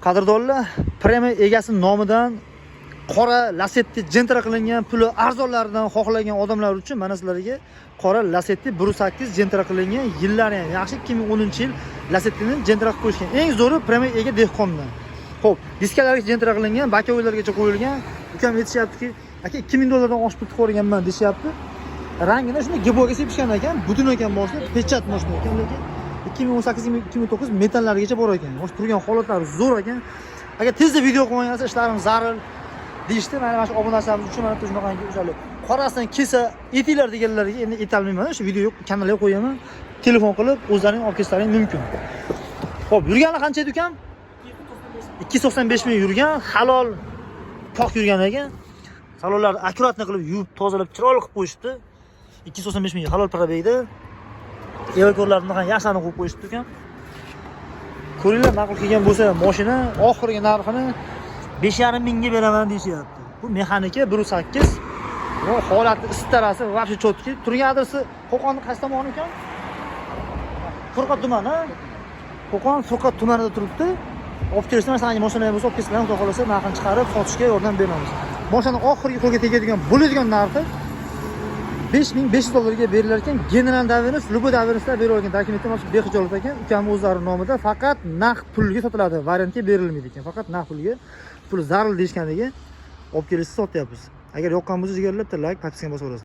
Qadrdonlar, Premium egasi nomidan qora Lasetti Gentra qilingan, puli arzonlaridan xohlagan odamlar uchun mana sizlarga qora Lasetti 1.8 Gentra qilingan, yillari ham yaxshi, 2010-yil Lasettini Gentra qilib qo'yishgan. Eng zo'ri Premium ega dehqondan. Xo'p, diskalarga Gentra qilingan, боковой largacha qo'yilgan. Ukam aytishyaptiki, aka, 2000 dollardan oshib pul tiqib deyishyapti. Rangini shunday ГБО ga sepishgan ekan, butun ekan moshina, печать moshina ekan, lekin 2018, 2019 metallarigacha bor ekan. Mosh turgan holatlari zo'r ekan. Agar tezda video qilib olgansa, ishlarim zaril deyishdi. Mana shu obunachilarimiz uchun mana shunaqangi o'shali qorasidan kelsa etinglar deganlarga endi aytolmayman. Shu video kanalga qo'yaman. Telefon qilib o'zlaring olib kelsalaring mumkin. Xo'p, yurgani qancha edi, ukam? 295 ming yurgan, halol pok yurgan ekan. Salonlarni аккуратно qilib yuvib, tozalab, chiroyli qilib qo'yishibdi. 295 ming halol пробег da. Evakorlarni ham yaxshilarni qo'yib qo'yishibdi ekan. Ko'ringlar, ma'qul kelgan bo'lsa, mashina oxirgi narxini 5,5 mingga beraman deyishyapti. Bu mexanika 1.8. Bu holati istarasi вообще чётки. Turgan adresi Qo'qonni qaysi tomoni ekan? Furqat tumani. Qo'qon Furqat tumanida turibdi. Olib kelishsa, masalan, mashina bo'lsa, olib kelsalar, xudo xohlasa, narxini chiqarib sotishga yordam beramiz. Mashina oxirgi qo'lga tegadigan bo'ladigan narxi 5500 dollarga berilar ekan. Генеральный доверенность, любой доверенность lar berib olgan dokumentlar mana shu bexijolat ekan. Ukam o'zlari nomida, faqat naqd pulga sotiladi, variantga berilmaydi ekan. Faqat naqd pulga. Pul zaril deyishganligi olib kelishsa sotyapmiz. Agar yoqqan bo'lsa, jigarlar, bitta layk, подписка bosib.